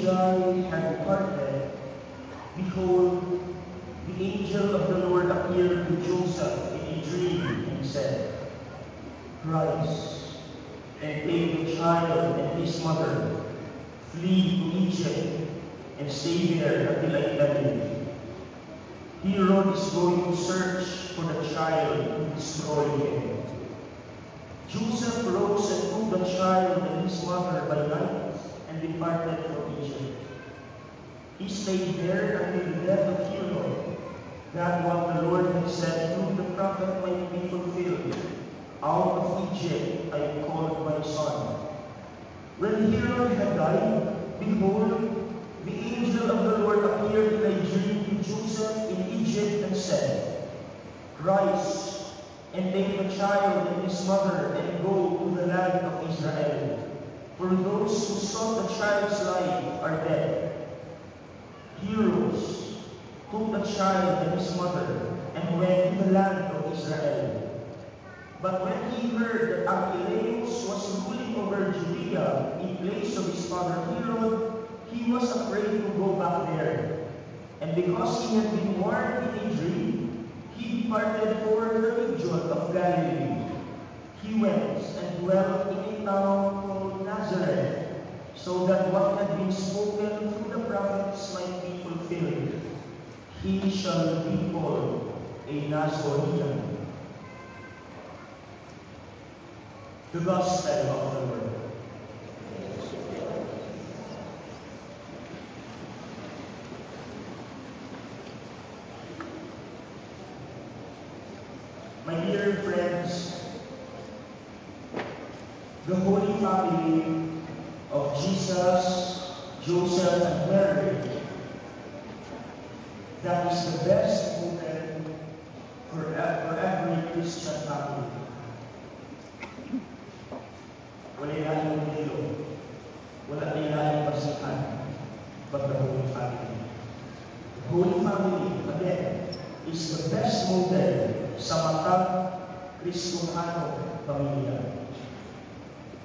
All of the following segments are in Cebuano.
Magi had departed, behold, the angel of the Lord appeared to Joseph in a dream and said, "Rise and take the child and his mother, flee to Egypt, and stay there until I tell you. Herod is going to search for the child to destroy him." Joseph rose and took the child and his mother by night and departed for Egypt. He stayed there until the death of Herod, that what the Lord had said through the prophet might be fulfilled: "Out of Egypt I called my son." When Herod had died, behold, the angel of the Lord appeared in a dream to Joseph in Egypt and said, "Rise and take the child and his mother and go to the land of Israel, for those who sought the child's life are dead." He rose, took the child and his mother, and went to the land of Israel. But when he heard that Archelaus was ruling over Judea in place of his father Herod, he was afraid to go back there. And because he had been warned in a dream, he departed for the region of Galilee. He went and dwelt in a town called Nazareth, so that what had been spoken through the prophets might be fulfilled: "He shall be called a Nazorean." The Gospel of the Lord. My dear friends, the Holy Family of Jesus, Joseph, and Mary, that is the best model for every Christian family. Wala laing modelo, wala laing basihan, but the Holy Family. The Holy Family, again, is the best model sa matag Kristohano pamilya.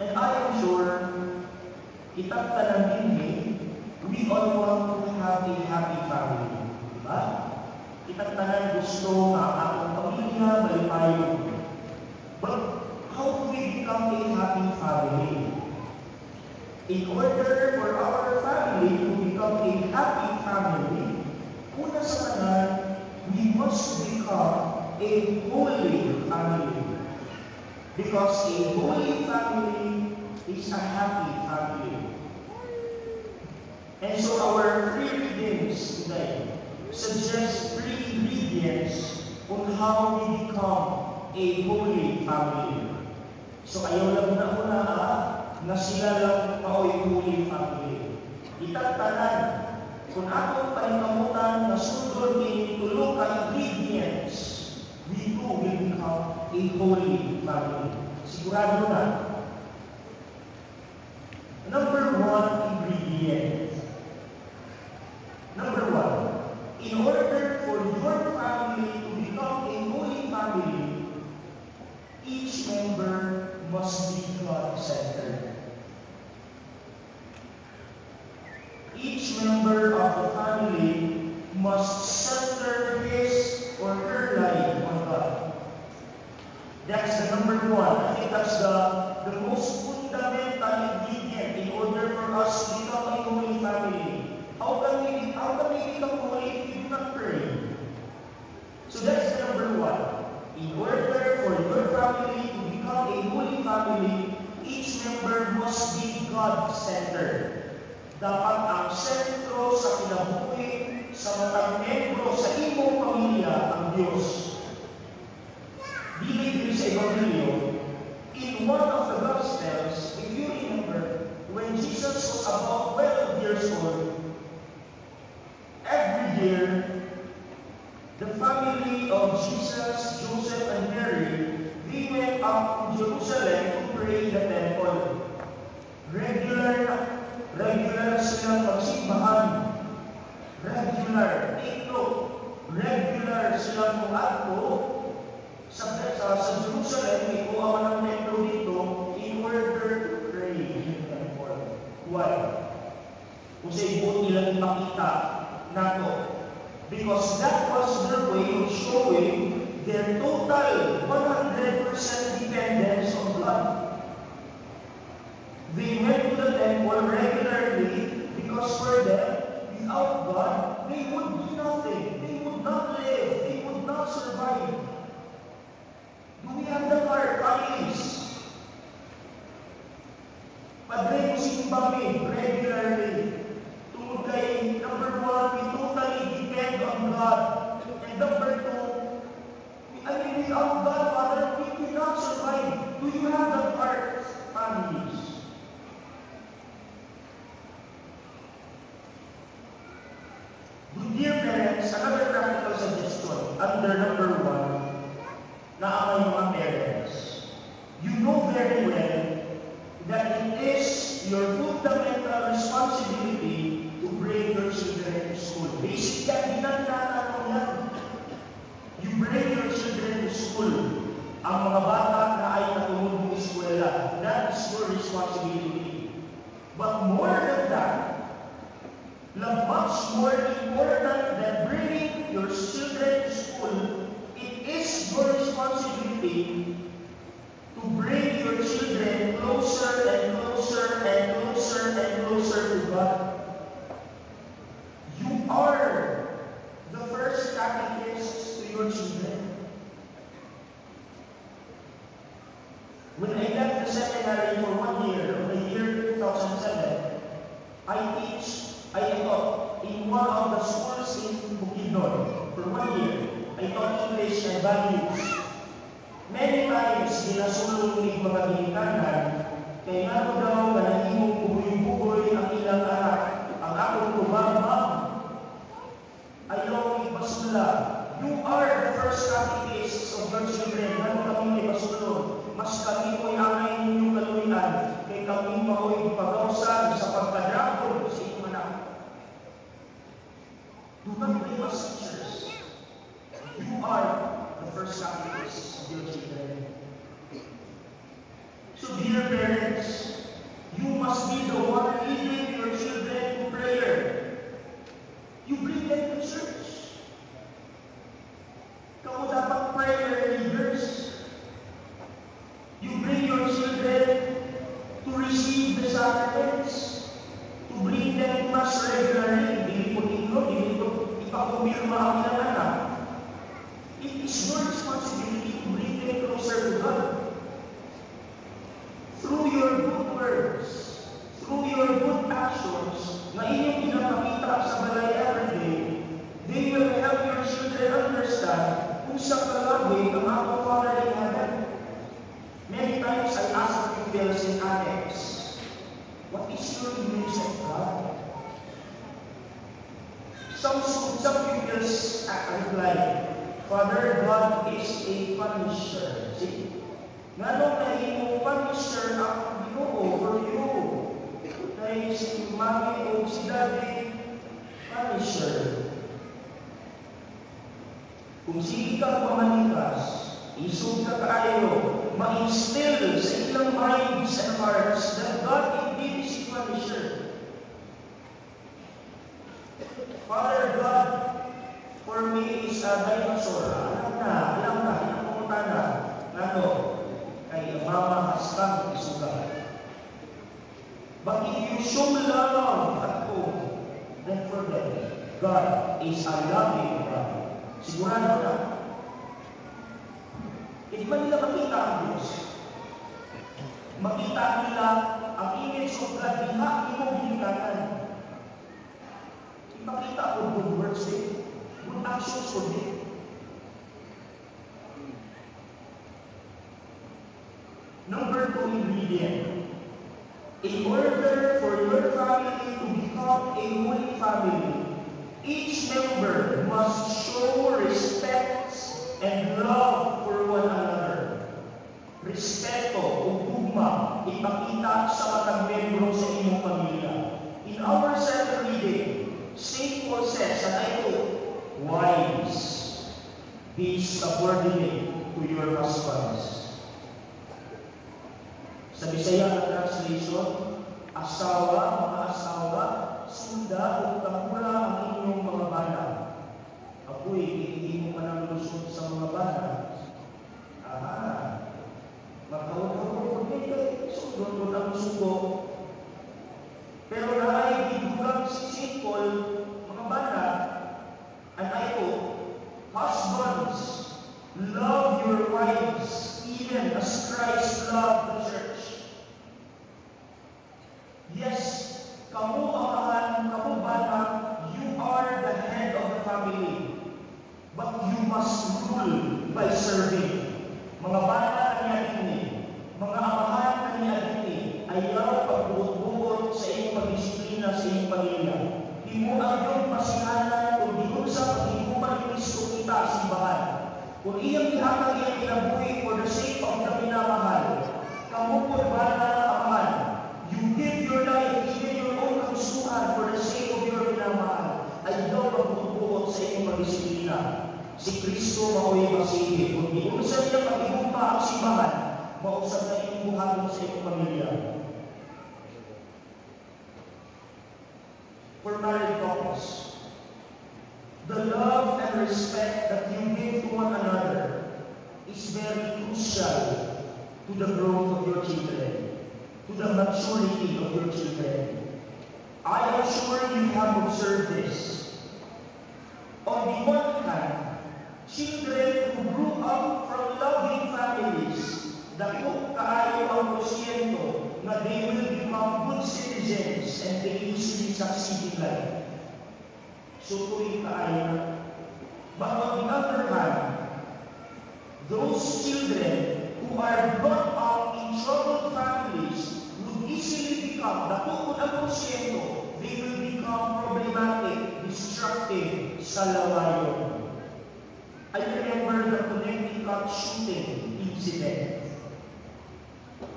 And I am sure, kitang tanan dinhi, we all want to have a happy family. Diba? Kitang tanan gusto nga ang atong pamilya malipayon. But how do we become a happy family? In order for our family to become a happy family, una sa tanan, we must become a holy family. Because a holy family is a happy family. And so our three readings today suggest three ingredients on how we become a holy family. So ayaw lang na una nga sila lang maoy holy family. Kitang tanan, kung atong paningkamutan na sundon ni tulo ka ingredients, we too will become a holy family. Sigurado na. Number one ingredient. Number one, in order for your family to become a holy family, each member must be God-centered. Each member of the family must center his or her life on God. That's the number one. I think that's the most fundamental ingredient in order for us to become a holy family. How can we become holy if we do not pray? So that's the number one. In order for your family to become a holy family, each member must be God-centered. Dapat ang sentro sa kinabuhi sa matag membro sa imong pamilya ang Diyos. Dili diri sa Ebanghelyo, in one of the Gospels, if you remember, when Jesus was about 12 years old, every year, the family of Jesus, Joseph, and Mary, they went up to Jerusalem to pray in the temple. Regular na, regular silang magsimbahan. Regular, take note, regular silang muadto sa Jerusalem, may kuha man ang templo dito, in order to pray in the temple. Why? Unsay buot nilang ipakita nato. Because that was their way of showing their total 100% dependence on God. They went to the temple regularly because for them, without God, they would be nothing. They would not live. They would not survive. Do we have the heart, families? Padre, musimba mi regularly. Tungod kay, number one, we totally depend on God. And number two, I mean, without God, Father, we cannot survive. Do you have that heart, families? Dear parents, another practical suggestion under number one, na ang mga parents. You know very well that it is your fundamental responsibility to bring your children to school. Basic yan, di na tinatanong yan. You bring your children to school. Ang mga bata na ay natungod mo eskwela, that is your responsibility. But more than that, much more important than bringing your children to school, it is your responsibility to bring your children closer and closer and closer and closer to God. You are the first catechists to your children. When I left the seminary for 1 year, in the year 2007, I taught in one of the schools in Bukidnon for 1 year. I taught English and values. Many times, ginasulong ni mga ginikanan, kay ngano daw nga nahimong bugoy-bugoy ang ilang anak. Ang akong tubag, "Ma'am, ayaw ipasula." You are the first catechists of your children. Ngano kami ipasulong? Mas kami mo'y angay ninyong kaluyan, kay kami mao'y pagawsan sa pagkadragon sa inyong anak. Do not blame us teachers. You are the first catechists of your children. So dear parents, you must be the one leading your children to prayer. You bring them to church. Kamo dapat prayer leaders. You bring your children to receive the sacraments, to bring them to Mass regularly. Dili po ingno, dili po ipakumirma ang ilang anak. It is your responsibility to bring them closer to God. Through your good words, through your good actions, na inyong pinapakita sa balay every day, they will help your children understand kung unsa kalawig ang akong Father in Heaven. Many times I ask the pupils in Annex, "What is your image of God?" Some pupils reply, "Father, God is a punisher." See? Nganong nahimong punisher ang Ginoo for you? Kay si Mami o si Daddy, punisher. Kung sige ka pamalikas, isog ka kaayo, ma-instill sa ilang minds and hearts that God indeed is a punisher. "Father, God, for me is a dinosaur." Alam na, ilang pangutana. Ngano? Kay mama has come isuga. But if you show love at home, then for them, God is a loving God. Sigurado na. Hindi man nila makita ang Diyos. Makita nila ang image of God diha imong ginikanan. Ipakita ko good works eh. Good actions ko din. Number two ingredient. In order for your family to become a holy family, each member must show respect and love for one another. Respeto o gugma ipakita sa matag membro sa imong pamilya. In our second reading, St. Paul says, and I quote, "Wives, be subordinate to your husbands." Sa Bisaya na translation, asawa, mga asawa, sunda ug tahura ang inyong mga bana. Apoy, hindi mo man ang lusot sa mga bana. Aha, magkawag-kawag kay sundon ang sugo. Pero naay gidugang si St. Paul, mga bana, and I quote, "Husbands, love your wives even as Christ loved the church." Yes, kamo amahan, kamo bana, you are the head of the family. But you must rule by serving. Mga bana kaniadtong, mga amahan kaniadto, ayaw pagbuot-buot sa inyong pagdisiplina sa inyong pamilya. Himoa yung pasihanan kung giunsa paghigugma ni Kristo kita simbahan. Kung iyang gihatag iyang kinabuhi for the sake of the minamahal, kamo pod bana, amahan, you give your life, even your own kagustuhan, for the sake of your minamahal. Ayaw pagbuot-buot sa inyong pagdisiplina. Si Kristo mao'y masihi. Kung giunsa niya paghigugma ang simbahan, mao usab na inyong buhaton sa inyong pamilya. For married couples, the love and respect that you give to one another is very crucial to the growth of your children, to the maturity of your children. I am sure you have observed this. On the one hand, children who grew up from loving families, dako kaayo ang porsyento nga they will become good citizens and they easily succeed in life. So tuig kaayo na. But on the other hand, those children who are brought up in troubled families would easily become, dako pud ang porsyento, they will become problematic, destructive, salawayon. I remember the Connecticut shooting incident.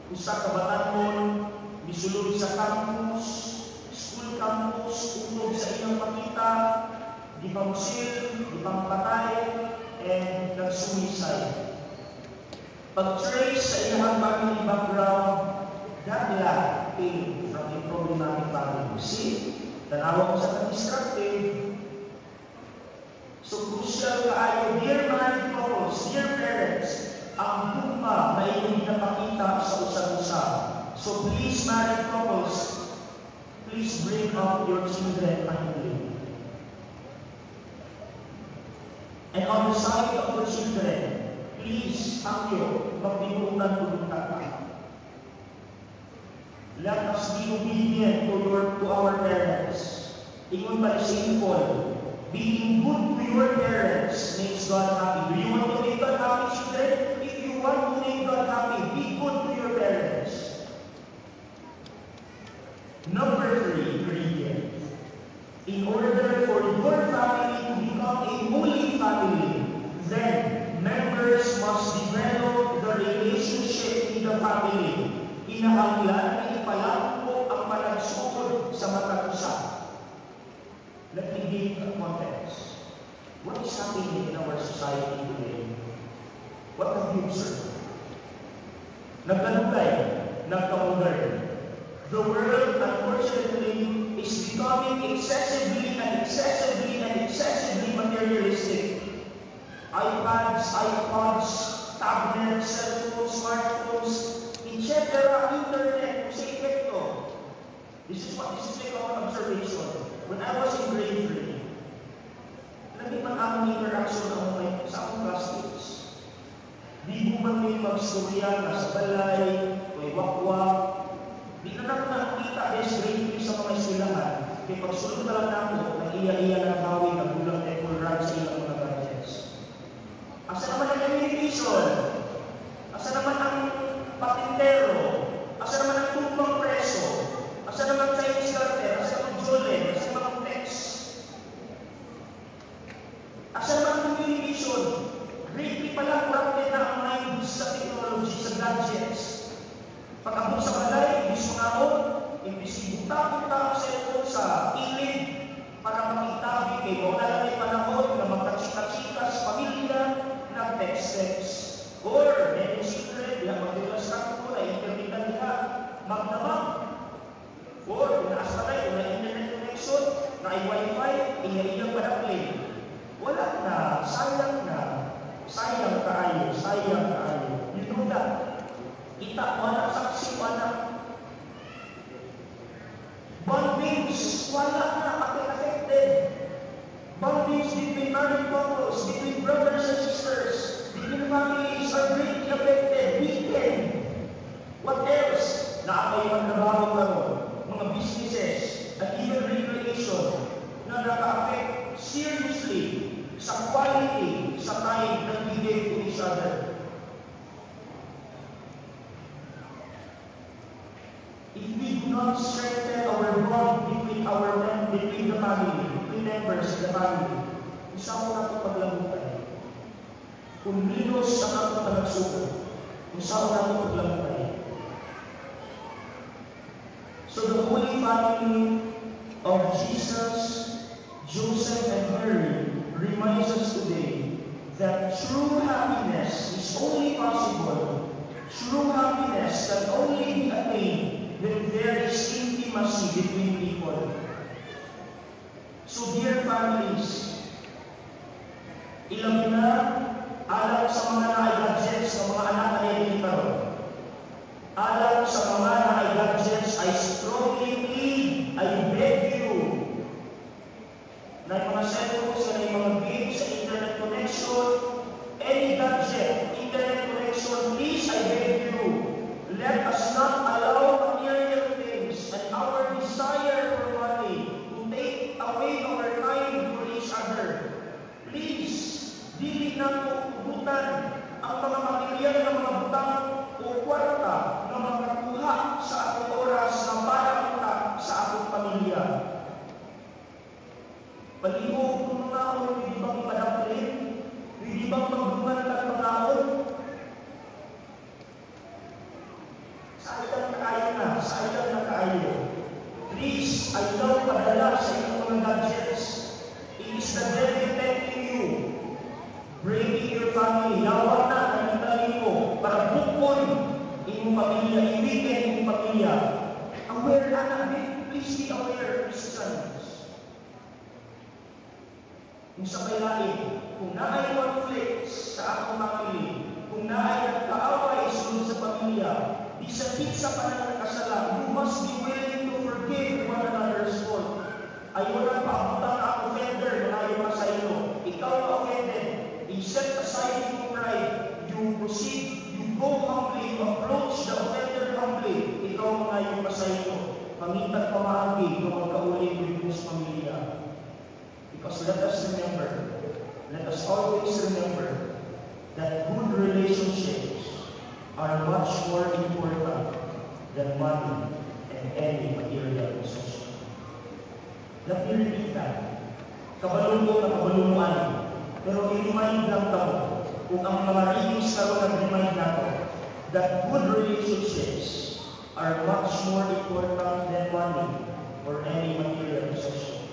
Usa ka batanon misulod sa campus, school campus, utob sa iyang makita, gipamusil, gipampatay, and nag-suicide. Pag-trace sa iyang family background, that lad came from a problematic family. See, tanawa ko sa ka-destructive. So crucial kaayo, dear married couples, dear parents, ang gugma na inyong ginapakita sa usag-usa. So please, married couples, please bring up your children kindly. And on the side of the children, please, thank you, magtinuutan po tata. Let us be obedient to our parents. Ingon pa ni St. Paul, being good to your parents makes God happy. Do you want to make God happy, children? If you want to make God happy, be good to your parents. Number three ingredient. In order for your family to become a holy family, then members must develop the relationship in the family. Kinahanglan na ipalambo ang panagsuod sa matag usa. Let me give a context. What is happening in our society today? What have you observed? Nagkalugay, nagka-modern. The world, unfortunately, is becoming excessively and excessively and excessively materialistic. iPads, iPods, tablets, cell phones, smartphones, etc., internet, sa epekto. This is my common observation. When I was in grade 3, lagi man among interaction ang may sa akong classmates. Di mo man may magstorya na sa balay, may wakwak. Di na naman nakita this grade 3 sa mga eskwelahan. Kaya pagsulod na lang nako, nag-iya-iya ng hawi, nagulang temple run sa ilang mga gadgets. Asa naman ang communication? Asa naman ang patintero? Asa naman ang tumbang preso? Asa naman Chinese garter? Asa naman jolen? Asa naman ang text? Asa naman ang communication? Grade 3 pa lang, corrupted na ang mind sa technology, sa gadgets. Pag abot sa balay, imbis mangaon, imbis ibuta-buta ang cellphone sa kilid para makitabi kay mao na lang may panahon nga magkachika-chika sa pamilya, nag-text-text. Or, many children, diha magdulas ka ko, na internet diha, magdamag. Or, kung naas balay, kung na internet connection, Naay wifi, iya-iya padaplin. Wala na, sayang na. Sayang kaayo, sayang kaayo. You know that. Kita, wala, saksi, wala. Bondings, wala na, affected. Bondings between married couples, between brothers and sisters, between families are greatly affected, weakened. What else? Naa pay mga trabaho karon, mga businesses, and even recreation na naka-affect seriously sa quality, sa time that we give to each other. If we do not strengthen our bond between the family, between members of the family, unsaon nato paglamutay? Kung minus ang atong panagsuon, unsaon nato paglamutay? So the Holy Family of Jesus, Joseph, and Mary reminds us today that true happiness is only possible, true happiness can only be attained when there is intimacy between people. So dear families, ilabi na alang sa mga naay gadgets, sa mga anak na diri karon. Alang sa mga naay gadgets, I strongly plead, I beg you, na mga cellphones, na mga games, sa internet connection, any gadget, internet connection, please, I beg you, let us not allow material things and our desire for money to take away our time for each other. Please, dili nato tugutan ang mga material na mga butang o kwarta na makakuha sa atong oras na para kita sa atong pamilya. Palihog kung mga pwede bang ipadaplin? Pwede bang magdungan kag mangaon? Sayang na kaayo na, sayang na kaayo. Please, ayaw padala sa inyong mga gadgets. It is the devil tempting you, breaking your family. Yawa na, nakita mo, para bukon imong pamilya, i-weaken imong pamilya. Aware na na, please be aware, Christians. Kung sa lain, kung naay conflicts sa akong family, kung naay nagkaaway sulod sa pamilya, bisan kinsa pa nang nakasala, you must be willing to forgive one another's fault. Ayaw na paabutan ang offender, mangayo pasaylo. Ikaw ang offended, you set aside your pride, you proceed, you go humbly, you approach the offender humbly, ikaw mangayo pasaylo. Pangitag pamaagi kung magkauli mo sa pamilya. Because let us remember, let us always remember that good relationships are much more important than money and any material possession. Let me repeat that. Kabalo ko na kabalo mo ani. Pero i-remind lang kamo, kung ang mga readings karon nag-remind nato, that good relationships are much more important than money or any material possession.